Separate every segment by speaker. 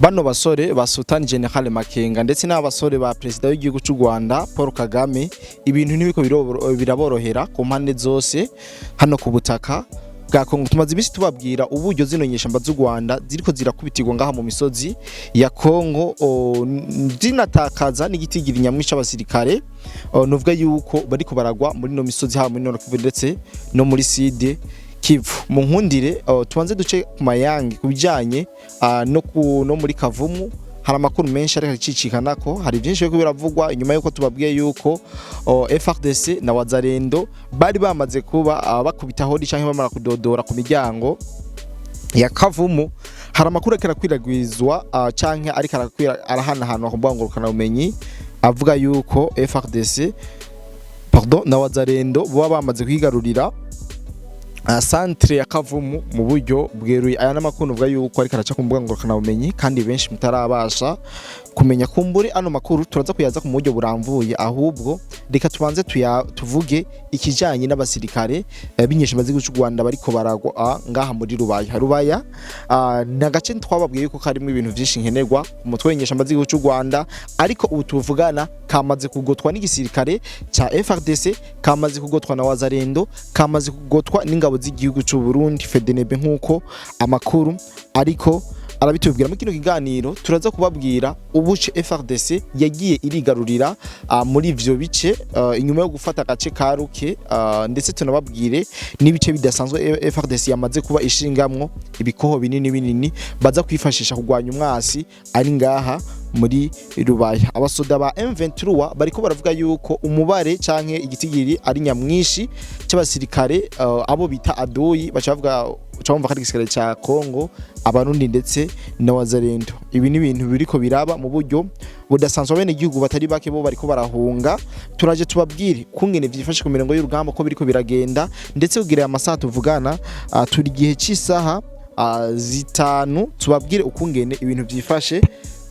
Speaker 1: Bano basore ba Sultan General Makenga ndetse n'abasore ba Perezida w'igihugu cy'u Rwanda Paul Kagame, ibintu ntibiko biraborohera ku mpande zose hano ku butaka bwa Kongo. Tumaze iminsi tubabwira uburyo zino nyeshamba z'u Rwanda ziriko zirakubitirwa ngaha mu misozi ya Kongo, zinatakaza n'igitigiri nyamwinshi c'abasirikare. Nuvuga yuko bariko baragwa muri no misozi, haba muri Nord Kivu ndetse no muri Sud Kivu. Mu nkundire tubanze duce ku mayange ku bijanye no muri Kavumu. Hari amakuru menshi ariko aricicikana ko hari byinshi biriko biravugwa inyuma yuko tubabwiye yuko FARDC na Wazalendo bari bamaze kuba bakubita hodi canke bamara kudodora ku miryango ya Kavumu. Hari amakuru ariko arakwiragwizwa canke ariko arakwira arahanahanwa ku mbuga ngurukanabumenyi avuga yuko FARDC, pardon, na Wazalendo boba bamaze kwigarurira centre ya Kavumu mu buryo bweruye. Aya n'amakuru uvuga yuko ariko araca ku mbuga ngurukanabumenyi kandi benshi mutarabasha kumenya. Kumbure ano makuru turaza kuyaza ku buryo buramvuye, ahubwo reka tubanze tuvuge ikijanye n'abasirikare b'inyeshamba z'igihugu cy'u Rwanda bariko baragwa ngaha muri Rubaya. Rubaya ni agace twababwiye yuko karimo ibintu vyinshi nkenerwa ku mutwe w'inyeshamba z'igihugu cy'u Rwanda, ariko ubu tuvugana kamaze kugotwa n'igisirikare ca FARDC, kamaze kugotwa na Wazalendo, kamaze kugotwa n'ingabo z'igihugu cy'u Burundi FDNB, nkuko amakuru ariko arabitubwira. Muri kino kiganiro turaza kubabwira ubuce FARDC yagiye irigarurira muri ivyo bice inyuma yo gufata agace ka Ruke, ndetse tunababwire n'ibice bidasanzwe FARDC yamaze kuba ishingamwo ibikoho binini binini baza kwifashisha kurwanya umwasi ari ngaha muri Rubaya. Abasoda ba M23 bariko baravuga yuko umubare canke igitigiri ari nyamwinshi c'abasirikare abo bita adoyi, baca bavuga, uca wumva ko ari igisirikare ca Congo, Abarundi ndetse na Wazalendo. Ibi ni ibintu biriko biraba mu buryo budasanzwe, bene igihugu batari bake bo bariko barahunga. Turaje tubabwire kungene vyifashe ku mirongo y'urugamba, ko biriko biragenda, ndetse kugira aya masaha tuvugana, turi igihe c'isaha 5, tubabwire ukungene ibintu vyifashe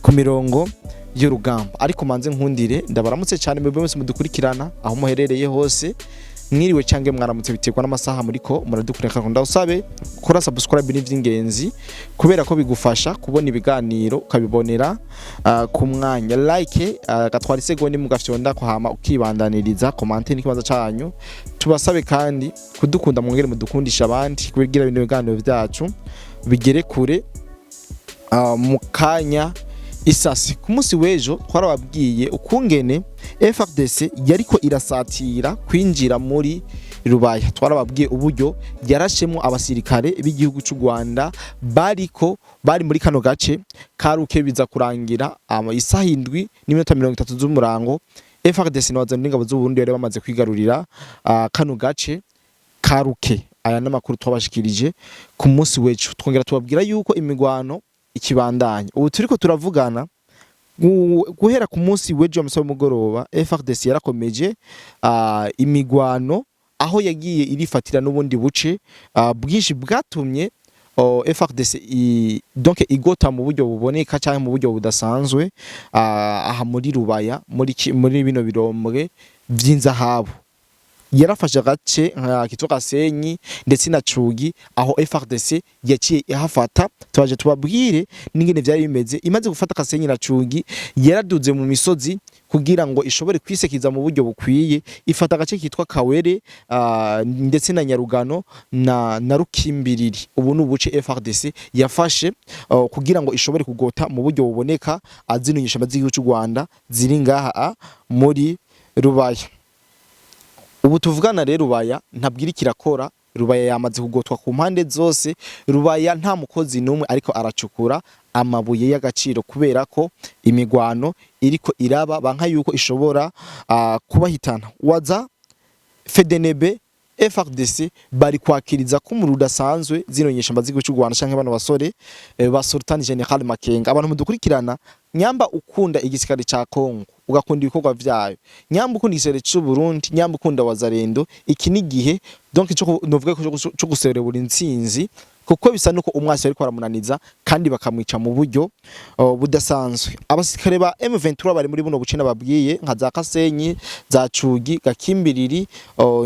Speaker 1: ku mirongo y'urugamba. Ariko manze nkundire ndabaramutse cyane mwebwe mwese mudukurikirana aho muherereye hose, mwiriwe cyangwa mwaramutse biterwa n'amasaha muriko muradukurikirana. Ndawusabe gukora subscribe, ni ivy'ingenzi kubera ko bigufasha kubona ibiganiro ukabibonera ku mwanya. Like gatwara isegonda mugafyonda ko, hama ukibandaniriza commentaire n'ikibazo canyu. Tubasabe kandi kudukunda, mwongere mudukundisha abandi kugira bino biganiro vyacu bigere kure mu kanya isasi. Ku munsi w'ejo twarababwiye ukungene FARDC yariko irasatira kwinjira muri Rubaya. Twarababwiye uburyo yarashemo abasirikare b'igihugu cy'u Rwanda bariko bari muri kano gace karuke, biza kurangira isaha 7:30 z'umurango FARDC na wazalendo n'ingabo z'u Burundi bari bamaze kwigarurira kano gace karuke. Aya n'amakuru twabashikirije ku munsi w'ejo. Twongera tubabwira yuko imigwano ikibandanya ubu turiko turavugana. Guhera ku munsi w'ejo amasaha y'umugoroba, FARDC yarakomeje imigwano aho yagiye irifatira n'ubundi buce bwinshi bwatumye FARDC donc igota mu buryo buboneka cyangwa mu buryo budasanzwe aha muri Rubaya, muri bino birombwe vy'inzahabu. Yarafashe agace nka kitwa Gasenyi ndetse na Cugi, aho FARDC yaciye ihafata. Twaje tubabwire n'ingene vyari bimeze. Imaze gufata Gasenyi na Cugi, yaraduze mu misozi kugira ngo ishobore kwisekiza mu buryo bukwiye, ifata agace kitwa Kawere ndetse na Nyarugano na Rukimbiriri. Ubu ni ubuce FARDC yafashe kugira ngo ishobore kugota mu buryo buboneka zino nyeshamba z'igihugu cy'u Rwanda ziri ngaha muri Rubaya. Ubu tuvugana rero, Rubaya ntabwo iriko irakora. Rubaya yamaze kugotwa ku mpande zose. Rubaya nta mukozi n'umwe ariko aracukura amabuye y'agaciro kubera ko imigwano iriko iraba, banka yuko ishobora kubahitana. Waza FDNB, FARDC bari kwakiriza ko umuriro udasanzwe zino nyeshamba z'igihugu cy'u Rwanda canke bano basore ba Sultan General Makenga. Abantu mudukurikirana, nyamba ukunda igisirikare ca Congo, ugakunda ibikorwa vyayo, nyamba ukunda igisirikare c'u Burundi, nyamba ukunda Wazalendo, iki ni gihe donc cyo novuga ko cyo guserebura intsinzi, kuko bisa nuko umwasi ariko aramunaniza kandi bakamwica mu buryo budasanzwe. Abasirikare ba M23 bari muri buno buce nababwiye, nka za Kasenyi, za Cugi, Gakimbiriri,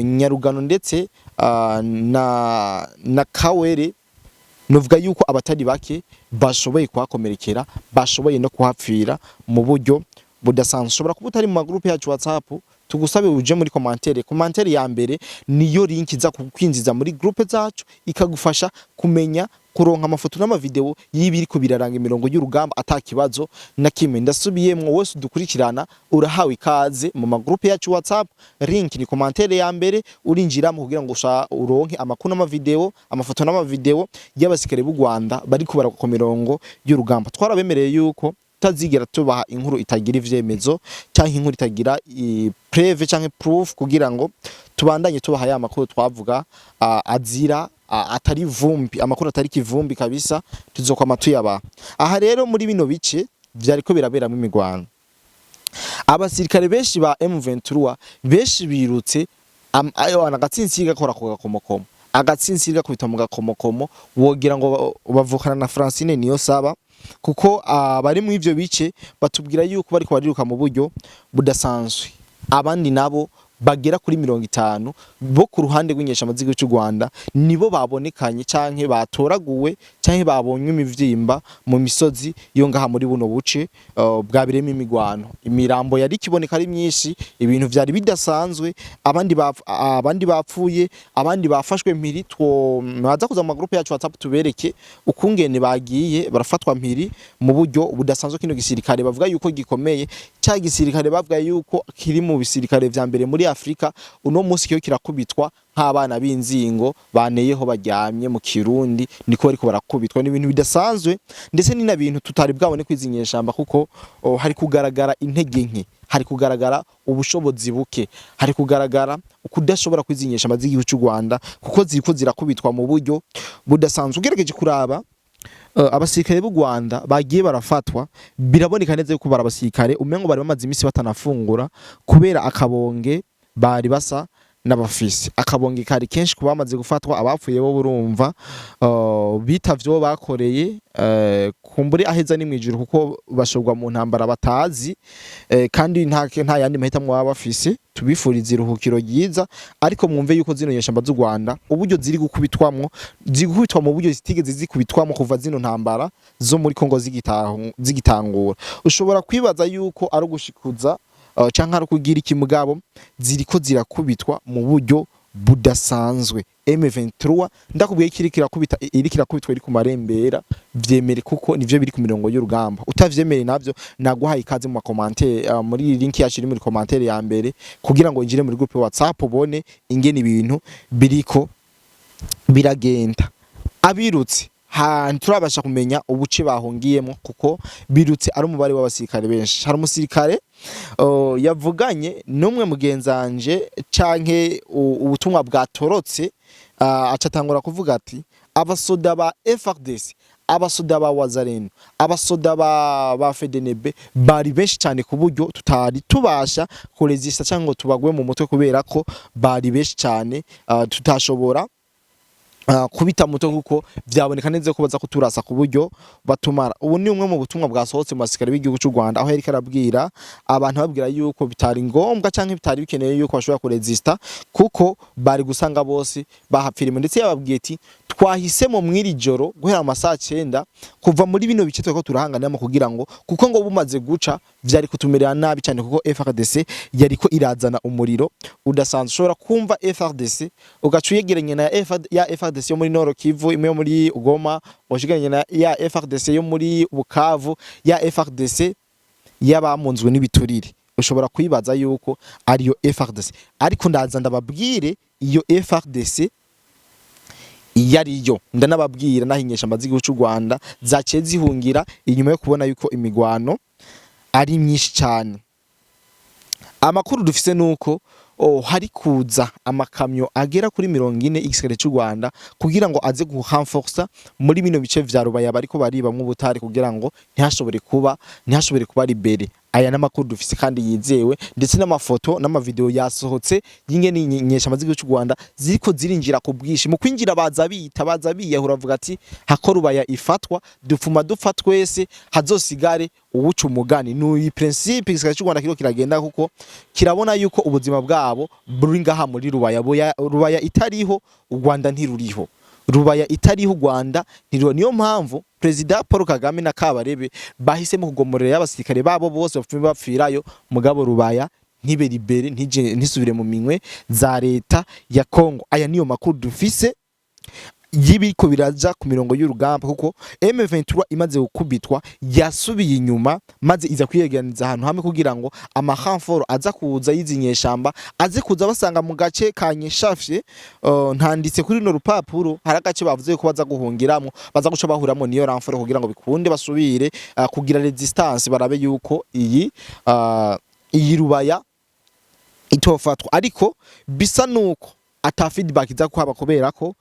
Speaker 1: Nyarugano ndetse na Kawere. Nuvuga yuko abatari bake bashoboye kuhakomerekera, bashoboye no kuhapfira mu buryo budasanzwe. Ushobora kuba utari mu magroupe yacu WhatsApp, tugusabe uje muri commentaire. Commentaire ya mbere niyo link iza kukwinjiza muri groupe zacu, ikagufasha kumenya kuronka amafoto n'amavideo y'ibiriko biraranga imirongo y'urugamba ata kibazo na kimwe. Ndasubiyemwo, wese udukurikirana urahawe ikaze mu magroupe yacu WhatsApp. Link ni commentaire ya mbere, urinjiramo kugira ngo uronke amakuru n'amavideo, amafoto n'amavideo y'abasirikare b'u Rwanda bariko baragwa ku mirongo y'urugamba. Twarabemereye yuko tutazigera tubaha inkuru itagira ivyemezo canke inkuru itagira preuve canke proof, kugira ngo tubandanye tubaha ya makuru twavuga azira atari vumbi, amakuru atari kivumbi kabisa, tuzokwama tuyabaha. Aha rero muri bino bice vyariko biraberamwo imigwano, abasirikare benshi ba M23 benshi birutse ayo agatsinsi gakora ku gakomokomo, agatsinsi gakubita mu gakomokomo, wogira ngo bavukana na Francine niyo saba, kuko abari mu ivyo bice batubwira yuko bariko bariruka mu buryo budasanzwe. Abandi nabo bagera kuri 50 bo ku ruhande rw'inyeshamba z'igihugu cy'u Rwanda nibo babonekanye canke batoraguwe canke babonywe imivyimba mu misozi yo ngaha muri buno buce bwabiremo imigwano. Imirambo yari ikiboneka ari myinshi, ibintu vyari bidasanzwe. Abandi bapfuye, abandi bafashwe mpiri. Two baza kuza mu magroupe yacu WhatsApp tubereke ukungene bagiye barafatwa mpiri mu buryo budasanzwe. Kino gisirikare bavuga yuko gikomeye, cya gisirikare bavuga yuko kiri mu bisirikare vya mbere muri Afrika, uno munsi kiyo kirakubitwa nk'abana b'inzingo baneyeho baryamye. Mu Kirundi niko bariko barakubitwa. Ni ibintu bidasanzwe, ndetse ni na bintu tutari bwabone kwizi nyeshamba, kuko hari kugaragara intege nke, hari kugaragara ubushobozi buke, hari kugaragara ukudashobora kwizi nyeshamba z'igihugu cy'u Rwanda, kuko ziriko zirakubitwa mu buryo budasanzwe. Ugerageje kuraba abasirikare b'u Rwanda bagiye barafatwa, biraboneka neza yuko bari abasirikare umengo bari bamaze iminsi batanafungura, kubera akabonge bari basa n'abafise. Akabonge kari kenshi ku bamaze gufatwa. Abapfuye bo burumva bitavye uwo bakoreye, kumbure aheza ni mwijuru, kuko bashorwa mu ntambara batazi, kandi nta yandi mahitamwo baba bafise. Tubifuriza iruhukiro ryiza, ariko mwumve yuko zino nyeshamba z'u Rwanda uburyo ziri gukubitwamwo, ziri gukubitwa mu buryo zitigeze zikubitwamwo kuva zino ntambara zo muri Kongo zigitangura. Ushobora kwibaza yuko ari ugushikuza canke ari ukugira iki, mugabo ziriko zirakubitwa mu buryo budasanzwe. M23 ndakubwiye ko iriko irakubita, iriko irakubitwa, iri ku marembera. Vyemere kuko nivyo biri ku mirongo y'urugamba. Utavyemere navyo, naguhaye ikaze mu macommentaire, muri link yacu iri muri commentaire ya mbere, kugira ngo injire muri groupe WhatsApp ubone ingene ibintu biriko biragenda. Abirutse turabasha kumenya ubuce bahungiyemo, kuko birutse ari umubare w'abasirikare benshi. Hari umusirikare yavuganye n'umwe mugenzanje canke ubutumwa bwatorotse, aca atangura kuvuga ati abasoda ba FARDC, abasoda ba Wazalendo, abasoda ba FDNB bari benshi cyane ku buryo tutari tubasha kurezista cyangwa ngo tubagwe mu mutwe, kubera ko bari benshi cyane, tutashobora kubita muto, kuko vyaboneka neza ko baza kuturasa ku buryo batumara. Ubu ni umwe mu butumwa bwasohotse mu basirikare b'igihugu cy'u Rwanda, aho yariko arabwira abantu, babwira yuko bitari ngombwa canke bitari bikeneye yuko bashobora kurezista, kuko bari gusanga bose bahapfirimo. Ndetse yababwiye ati twahisemo mw'iri joro guhera mu masaha 9 kuva muri bino bice twariko turahanganiramo, kugira ngo kuko ngo bumaze guca vyari kutumerera nabi cyane, kuko FARDC yariko irazana umuriro udasanzwe. Ushobora kumva FARDC ugaca uyegeranye na ya FARDC yo muri Nord Kivu, imwe yo muri Goma, washigeranye na ya FARDC yo muri Bukavu, ya FARDC y'abamunzwe n'ibiturire. Ushobora kwibaza yuko ariyo FARDC, ariko ndaza ndababwire iyo FARDC iyo ariyo. Ndanababwira naho inyeshamba z'igihugu cy'u Rwanda zaciye zihungira inyuma yo kubona yuko imigwano ari myinshi cyane. Amakuru dufise nuko hari kuza amakamyo agera kuri 40 igisirikare cy'u Rwanda kugira ngo aze gurenforsa muri bino bice vya Rubaya bariko baribamwo ubutare, kugira ngo ntihashobore kuba libéré. Aya n'amakuru dufise kandi yizewe, ndetse n'amafoto n'amavideo yasohotse y'ingene inyeshamba z'igihugu cy'u Rwanda ziriko zirinjira ku bwinshi. Mu kwinjira baza bita, baza biyahura, bavuga ati hako Rubaya ifatwa dupfuma dupfa twese, hazosigare uwuca umugani. Ni principe igisirikare cy'u Rwanda kiriko kiragenda, kuko kirabona yuko ubuzima bwabo buri ngaha muri Rubaya. Rubaya itariho, u Rwanda ntiruriho. Rubaya itariho, u Rwanda ntiriho. Niyo mpamvu Perezida Paul Kagame na Kabarebe bahisemo kugomorera y'abasirikare babo bose bapfuye bapfirayo, mugabo Rubaya ntibe libérée, ntije ntisubire mu minwe za leta ya Kongo. Aya niyo makuru dufise y'ibiriko biraja ku mirongo y'urugamba, kuko M23 imaze gukubitwa yasubiye inyuma, maze iza kwiyegeraniza ahantu hamwe kugira ngo ama renforts aza kuza y'izi nyeshamba aze kuza basanga mu gace ka Nyeshafye. Ntanditse kuri runo rupapuro, hari agace bavuze ko baza guhungiramo, baza guca bahuramo niyo renfort kugira ngo bikunde basubire kugira résistance, barabe yuko iyi Rubaya itofatwa. Ariko bisa nuko ata feedback iza kuhaba, kubera ko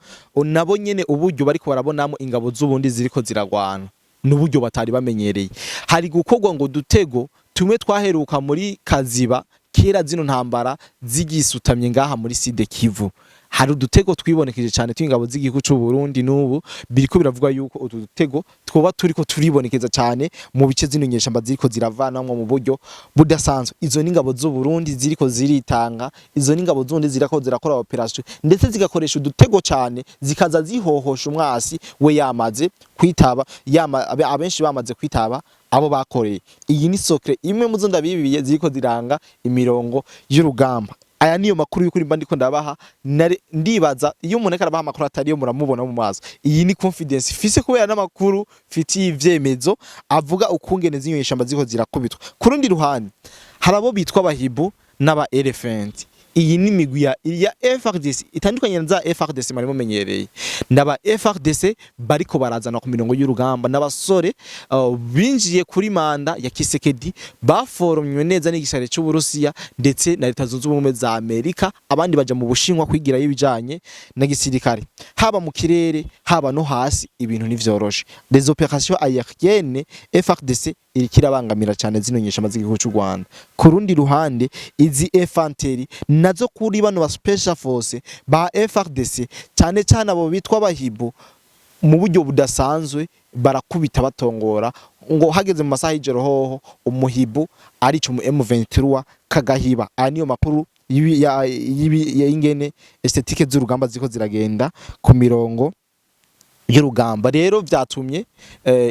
Speaker 1: nabo nyene uburyo bariko barabonamo ingabo z'ubundi ziriko ziragwana n'uburyo batari bamenyereye. Hari gukorwa ngo dutego tumwe twaheruka muri Kaziba kera, zino ntambara zigisutamye ngaha muri Sud Kivu. Hari udutego twibonekeje cyane tw'ingabo z'igihugu c'u Burundi. N'ubu biriko biravuga yuko utu dutego twoba turiko turibonekeza cyane mu bice zino nyeshamba ziriko ziravanamwo mu buryo budasanzwe. Izo ni ingabo z'u Burundi ziriko ziritanga, izo ni ingabo z'undi zirako zirakora opération, ndetse zigakoresha udutego cyane, zikaza zihohosha umwasi we yamaze kwitaba yama, abenshi bamaze kwitaba abo bakoreye. Iyi ni secret imwe mu zo ndabibiye ziriko ziranga imirongo y'urugamba. Aya niyo makuru y'ukuri mba ndiko ndabaha. Ndibaza iyo umuntu ariko arabaha amakuru atari yo muramubona mu maso. Iyi ni confidence fise kubera n'amakuru fitiye ivyemezo avuga ukungene z'iyo nyeshamba ziriko zirakubitwa. Ku rundi ruhande, hari abo bitwa abahibu n'aba elephant. Iyi ni imigwi ya FARDC itandukanye na za FARDC mwari mumenyereye. N'aba FARDC bariko barazana ku mirongo y'urugamba n'abasore binjiye kuri manda ya Tshisekedi, baforomywe neza n'igisirikare cy'Uburusiya ndetse na Leta Zunze Ubumwe za Amerika. Abandi baja mu Bushinwa kwigirayo ibijanye na gisirikare, haba mu kirere, haba no hasi. Ibintu ntivyoroshe. Les opérations aériennes, FARDC iriko irabangamira cyane zino nyeshamba z'igihugu cy'u Rwanda. Ku rundi ruhande, izi infanterie nazo kuri bano ba special force ba FARDC, cyane cyane abo bitwa abahibu, mu buryo budasanzwe barakubita batongora ngo hageze mu masaha y'ijoro hoho umuhibu arica umu M23 kagahiba. Aya niyo makuru y'ingene esthétique z'urugamba ziko ziragenda ku mirongo y'urugamba. Rero vyatumye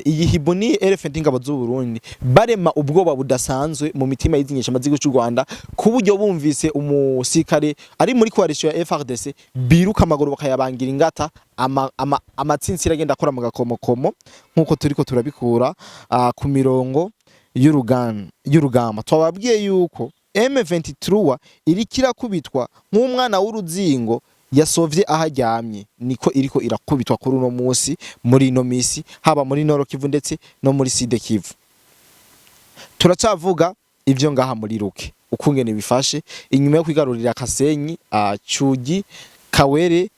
Speaker 1: iyi hibu ni elephant, ingabo z'u Burundi, barema ubwoba budasanzwe mu mitima y'izi nyeshamba z'igihugu cy'u Rwanda, ku buryo bumvise umusirikare ari muri coalition ya FARDC biruka amaguru bakayabangira ingata, amatsintsira agenda akora mu gakomokomo, nk'uko turiko turabikura ku mirongo y'urugamba. Twababwiye yuko M23 iriko irakubitwa nk'umwana w'uruzingo yasovye aho aryamye, niko iriko irakubitwa kuri uno musi, muri ino misi, haba muri Nord Kivu ndetse no muri Sud Kivu. Turacavuga ivyo ngaha muri Ruke, ukungene bifashe inyuma yo kwigarurira Kasenyi, Cyugi, Kawere,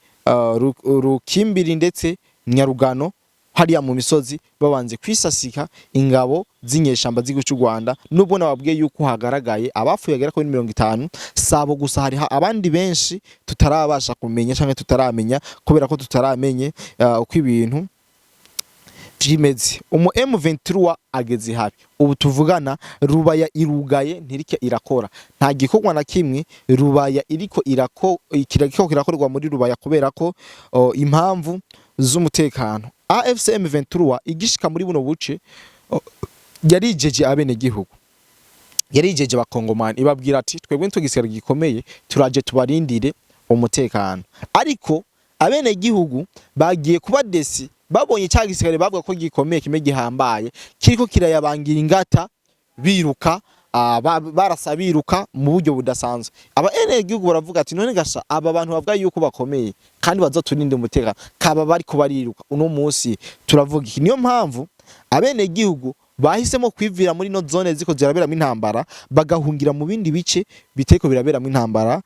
Speaker 1: Rukimbiri ndetse Nyarugano hariya mu misozi, babanze kwisasika ingabo z'inyeshamba z'igihugu cy'u Rwanda. Nubwo nababwiye yuko hagaragaye abapfuye bagera kuri 50, sabo gusa, hari abandi benshi tutarabasha kumenya canke tutaramenya, kubera ko tutaramenye uko ibintu vyimeze. Umu M23 ageze habi. Ubu tuvugana, Rubaya irugaye, ntirike irakora, nta gikorwa na kimwe Rubaya iriko irako kiriko kirakorwa muri Rubaya, kubera ko impamvu z'umutekano. AFC M23 igishika muri buno buce, yarijeje abene gihugu, yarijeje abakongomani, ibabwira ati: "Twebwe nitugisirikare gikomeye, turaje tubarindire umutekano." Ariko abene gihugu bagiye kuba déçus, babonye cya gisirikare bavuga ko gikomeye, kimwe gihambaye, kiriko kirayabangira ingata, biruka, barasa biruka mu buryo budasanzwe. Aba gihugu baravuga ati: "None gasha, aba bantu bavuga yuko bakomeye kandi bazoturinda umutekano, kaba bariko bariruka uno munsi, turavuga iki?" Niyo mpamvu abene gihugu bahisemo kwivira muri no zone ziko ziraberamo intambara, bagahungira mu bindi bice biteko biraberamo intambara,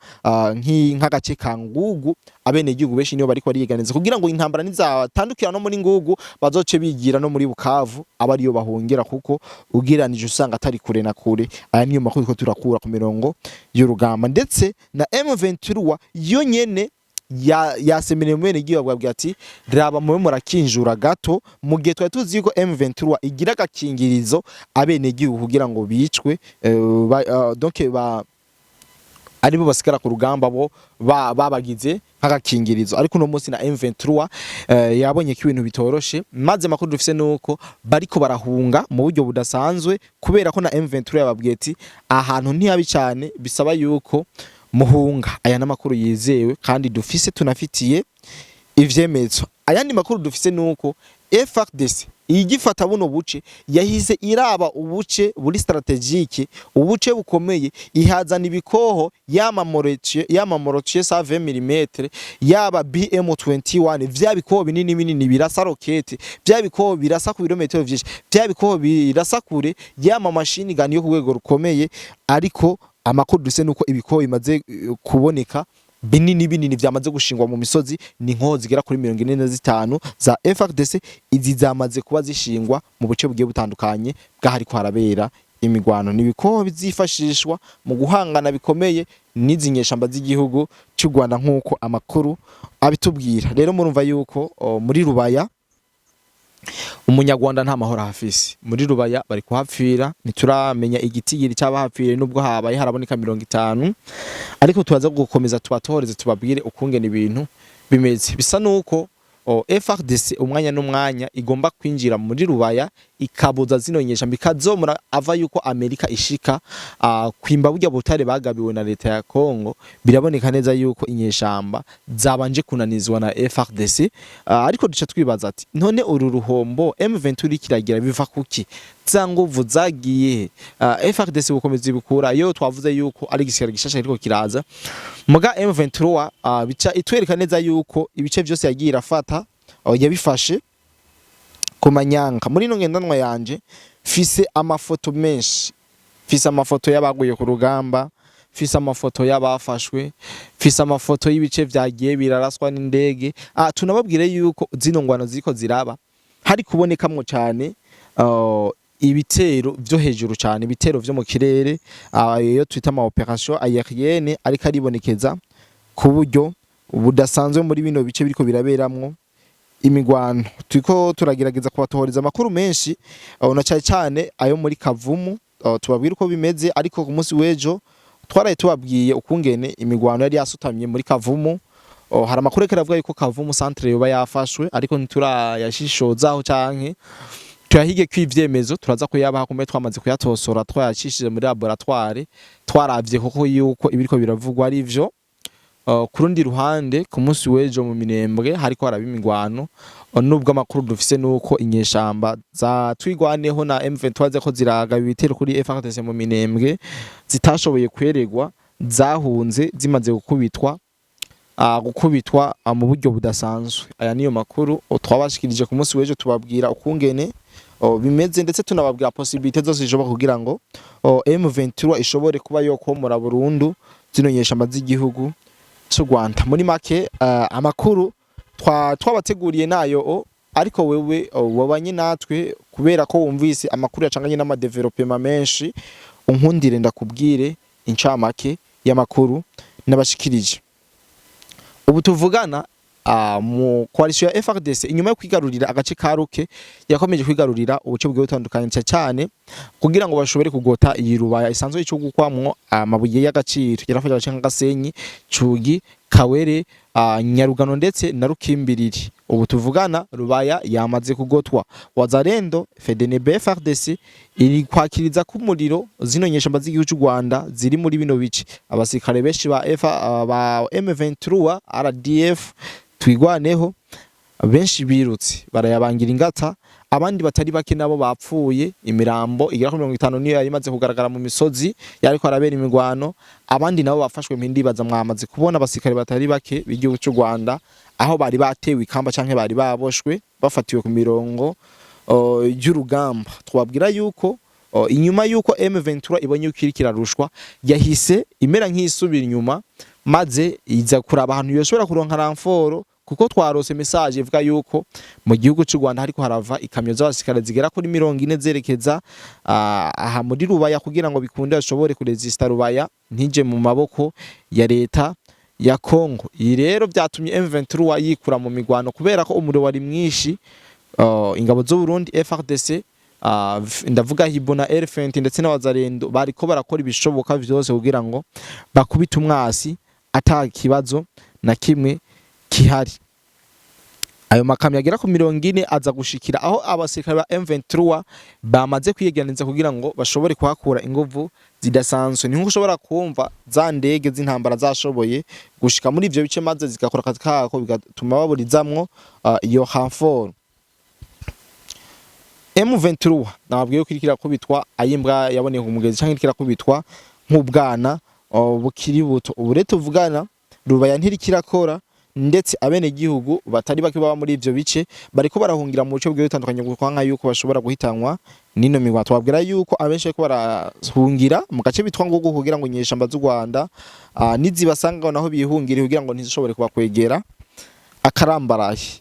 Speaker 1: nk'agace ka Ngugu. Abene gihugu benshi niyo bariko bariyeganiza kugira ngo intambara nizatandukira no muri Ngugu, bazoce bigira no muri Bukavu, aba ariyo bahungira, kuko ugiranije usanga atari kure na kure. Aya niyo makuru ko turakura ku mirongo y'urugamba. Ndetse na M23 yo nyene yasemereye mu bene gihugu, babwira ati: "Raba, mube murakinjura gato." Mu gihe twari tuzi yuko M23 igira agakingirizo abene gihugu kugira ngo bicwe, donc ba Aribo basigara ku rugamba, bo babagize nk'agakingirizo. Ariko uno munsi na M23 yabonye ko ibintu bitoroshe, maze makuru dufise nuko bariko barahunga mu buryo budasanzwe, kubera ko na M23 yababwiye ati ahantu ntihabi cyane, bisaba yuko muhunga. Aya n'amakuru yizewe kandi dufise, tunafitiye ivyemezo. Ayandi makuru dufise nuko FARDC igifata buno buce yahize iraba ubuce buri stratégique, ubuce bukomeye, ihazana ibikoho, yama mortier 120 mm, yaba BM21, vya bikoho binini binini birasa roquette, vya bikoho birasa ku birometero vyinshi, vya bikoho birasa kure, yama machine gun yo ku rwego rukomeye. Ariko amakuru dufise nuko ibikoho bimaze kuboneka binini binini vyamaze gushingwa mu misozi, ni nkoho zigera kuri 45 za FARDC. Izi zamaze kuba zishingwa mu buce bugiye butandukanye bw'ahariko harabera imigwano. Ni ibikoho bizifashishwa mu guhangana bikomeye n'izi nyeshamba z'igihugu cy'u Rwanda, nk'uko amakuru abitubwira. Rero murumva yuko muri Rubaya umunyarwanda nta mahoro ahafise. Muri Rubaya bari kuhapfira, ntituramenya igitigiri cy'abahapfiriye, nubwo habaye haraboneka 50, ariko turaza gukomeza tubatohoreze, tubabwire ukungene ibintu bimeze. Bisa nuko FARDC umwanya n'umwanya igomba kwinjira muri Rubaya, ikabuza zino nyeshamba, ikazomura ava yuko Amerika ishika kwimba burya butare bagabiwe na leta ya Congo. Biraboneka neza yuko inyeshamba zabanje kunanizwa na FARDC. Ariko duca twibaza ati none uru ruhombo M23 kiragira biva kuki? Za nguvu zagiye he? FARDC bukomeza ibikura iyo twavuze yuko ari igisirikare gishasha kiriko kiraza, muga M23 bica itwereka neza yuko ibice vyose yagiye irafata yabifashe ku manyanga. Muri ino ngendanwa yanje fise amafoto menshi, fise amafoto y'abaguye ku rugamba, fise amafoto y'abafashwe, fise amafoto y'ibice vyagiye biraraswa n'indege. Tunababwire yuko zino ngwano ziriko ziraba hari kubonekamwo cane ibitero vyo hejuru cane, ibitero vyo mu kirere, iyo twita ama opération aérienne, ariko aribonekeza ku buryo budasanzwe muri bino bice biriko biraberamwo imigwano. Turiko turagerageza kubatohoreza amakuru menshi, na cyane cyane ayo muri Kavumu, tubabwire uko bimeze. Ariko ku munsi w'ejo twaraye tubabwiye ukungene imigwano yari yasutamye muri Kavumu. Hari amakuru ariko aravuga yuko Kavumu centre yoba yafashwe, ariko ntiturayashishozaho canke tuyahige ko ivyemezo. Turaza kuyabaha kumbe twamaze kuyatosora, twayacishije muri laboratoire, twaravye koko yuko ibiriko biravugwa ari vyo. Ku rundi ruhande, ku munsi w'ejo mu Minembwe hariko haraba imigwano, nubwo amakuru dufise nuko inyeshamba za Twigwaneho na M23 zako ziraga ibitero kuri FARDC mu Minembwe zitashoboye kweregwa, zahunze zimaze gukubitwa mu buryo budasanzwe. Aya niyo makuru twabashikirije ku munsi w'ejo, tubabwira ukungene bimeze, ndetse tunababwira possibilité zose zishoboka kugira ngo M23 ishobore kuba yokomora burundu zino nyeshamba z'igihugu cy'u Rwanda. Muri make, amakuru twabateguriye nayo ariko wewe wabanye natwe, kubera ko wumvise amakuru yacanganye n'ama développement menshi, unkundire ndakubwire incamake y'amakuru nabashikirije. Ubu tuvugana, mu coalition ya FARDC, inyuma yo kwigarurira agace ka Ruke, yakomeje kwigarurira ubuce bugiye butandukanye, cyane cyane kugira ngo bashobore kugota iyi Rubaya isanzwe icugukwamwo amabuye y'agaciro. Yarafashe agace nka Gasenyi, Cugi, Kawere, Nyarugano ndetse na Rukimbiriri. Ubu tuvugana Rubaya yamaze kugotwa. Wazalendo, FDNB, FARDC iri kwakiriza ko umuriro zino nyeshamba z'igihugu cy'u Rwanda ziri muri bino bice. Abasirikare benshi ba F ba M23 RDF Twigwaneho benshi birutse barayabangira ingata, abandi batari bake nabo bapfuye. Imirambo igera kuri 50 niyo yari imaze kugaragara mu misozi yariko arabera imigwano, abandi nabo bafashwe mpindi. Baza mwamaze kubona abasirikare batari bake b'igihugu cy'u Rwanda aho bari batewe ikamba canke bari baboshwe bafatiwe ku mirongo y'urugamba. Twabwira yuko inyuma yuko M23 ibonye yuko iriko irarushwa, yahise imera nk'isubira inyuma, maze iza kuraba ahantu yoshobora kuronka renfort, kuko twarose message ivuga yuko mu gihugu cy'u Rwanda hariko harava ikamyo z'abasirikare zigera kuri 40 zerekeza aha muri Rubaya, kugira ngo bikunde bashobore kuresista Rubaya ntije mu maboko ya leta ya Congo. Iyi rero byatumye M23 yikura mu migwano, kubera ko umuriro wari mwinshi. Ingabo z'u Burundi, FARDC Ndavuga Hibo na Elephant ndetse n'Abazarendo bariko barakora ibishoboka vyose kugira ngo bakubite umwasi ata kibazo na kimwe kihari. Ayo makamyo agera ku 40 aza gushikira aho abasirikare ba M23 bamaze kwiyegeraniza kugira ngo bashobore kuhakura inguvu zidasanzwe. Ni nkuko ushobora kumva za ndege z'intambara zashoboye gushika muri ivyo bice, maze zigakora akazi kako, bigatuma baburizamwo iyo renfort. M23 nababwiye ko iriko irakubitwa ayimbwa yaboneye ku mugezi, canke iriko irakubitwa nk'ubwana bukiri buto. Ubu rero tuvugana, Rubaya ntiriko irakora, ndetse abenegihugu batari bake baba muri ivyo bice bariko barahungira mu bice bigiye bitandukanye, kuko yuko bashobora guhitanwa n'ino migwa. Twabwira yuko abenshi bariko barahungira mu gace bitwa Ngugu, kugira ngo inyeshamba z'u Rwanda nizibasanga naho bihungire, kugira ngo ntizishobore kubakwegera akarambaraye.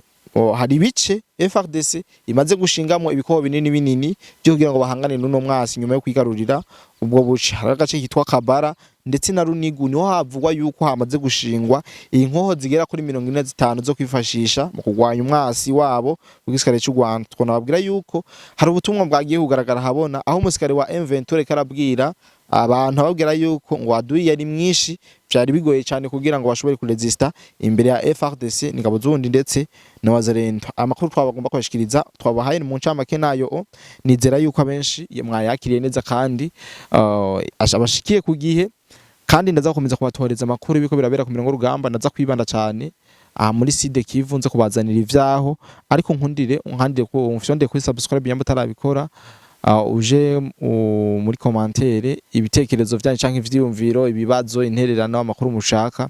Speaker 1: Hari ibice FARDC imaze gushingamo ibikoho binini binini byo kugira ngo bahangane n'uno mwasi nyuma yo kwigarurira ubwo buce. Hari agace kitwa Kabara ndetse na Runigu, niho havugwa yuko hamaze gushingwa inkoho zigera kuri 45 zo kwifashisha mu kurwanya umwasi wabo w'igisirikare cy'u Rwanda. Twonababwira yuko hari ubutumwa bwagiye kugaragara habona, aho umusikare wa M23 karabwira abantu, ababwira yuko ngo adui yari mwinshi, byari bigoye cyane kugira ngo bashobore kuresista imbere ya FARDC, n'ingabo z'ubundi ndetse na Wazalendo. Amakuru twabagomba kubashikiriza twabahaye mu ncamake nayo nizera yuko abenshi mwayakiriye neza kandi abashikiye ku gihe, kandi ndaza gukomeza kubatohereza amakuru ibiko birabera ku mirongo rugamba. Ndaza kwibanda cyane aha muri Sud Kivu, nza kubazanira ivyaho, ariko nkundire unkandire ko umfyonde kuri subscribe nyamba utarabikora, uje muri commentaire ibitekerezo vyanyu canke ivyiyumviro, ibibazo, intererano, amakuru mushaka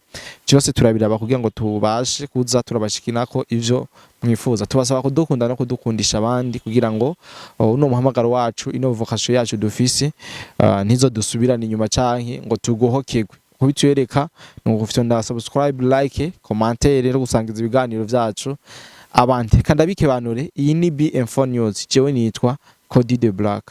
Speaker 1: byose turabiraba kugira ngo tubashe kuza turabashikinako ivyo mwifuza. Tubasaba kudukunda no kudukundisha abandi, kugira ngo uno muhamagaro wacu, ino vocation yacu dufise, ntizo dusubirane inyuma canke ngo tugohokerwe. Kubitwereka ni ugufyonda subscribe, like, commentaire no gusangiza ibiganiro vyacu abandi. Reka ndabikebanure. Iyi ni BM4 News, jewe nitwa Cody the Black.